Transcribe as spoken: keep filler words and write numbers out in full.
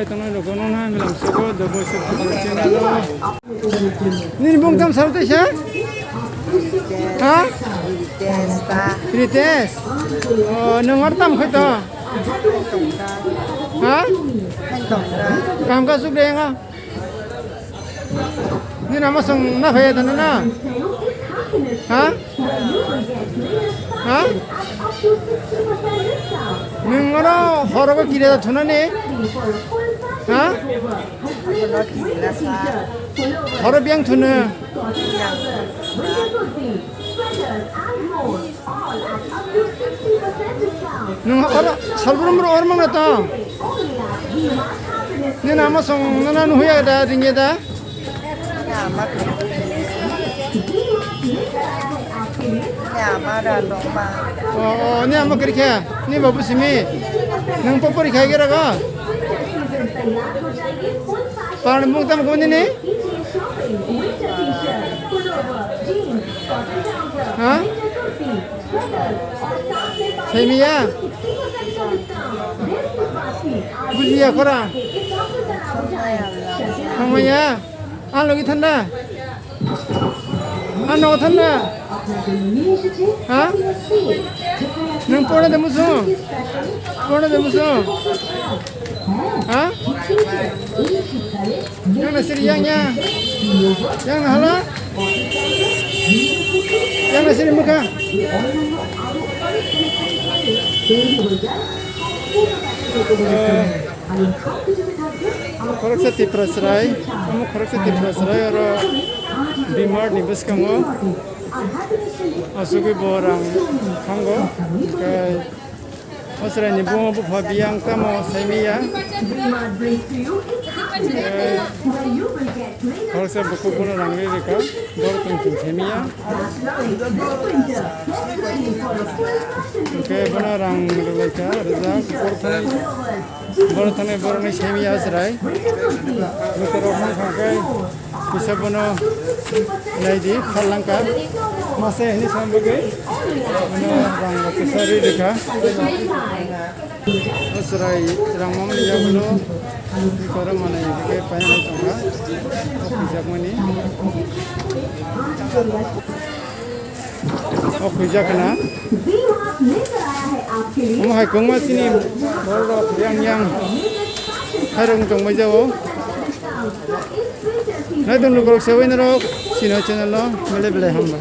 Tongna rok no na milam sogo dobo se channel o. Nini bung tam sal tei sa? Ha? Ritesh ba. Ritesh. Oh, nung ar tam khai to? Ha? Hai tongkha. Kam ka suk de nga. Nini ama song na phai da na? Ha? Ha? Nwng ano horogo kire da thunani? Ha? Horo biyang thunu. Nwng oro salbrum bro or mangna to. Nini ama song nana nuhuya da ringya da. Ni ama da dongma. O, o, ni ama kiri khe, ni babu simi. Nwng popori khai gira go. Pan mung tam ko ni ni. Ha? Saimiya? Bujiya khora? Hamaya? Ang logi thanda? Ang nogo thanda? Ha? Nwng porna de musu? Porna de musu? Ha? Yang na siri yang ya. Yang na hala. Yang na siri muka. Eh, khoroksa Tipra chwrai, omo khoroksa Tipra chwrai oro bimar ni bwskango asugwi bo rang thango, hwnkhe o chwraini buma bupha biyang tamo saimiya. Khoroksa bukhuk bono rang ri rikha, borok tong tong saimiya. Hwnkhe bono rang rwlaikha, rwjak, borok thani, borok thani borokni saimiya chwrai. Bokhorok wngkha khe kisa bono naidi, phalangkha. Masa hini sam bagwi bono rang kisa ri rikha. O chwrai rang mamani yagulo bikoro manwi hwnkhe painani tongkha. O khuijakmani. O khuijak khna. Omo hai kwbangma chini borok rok yang yang khairok tongbai jao. Naitong lukurok sewai norok chini channel o belai belai hambai.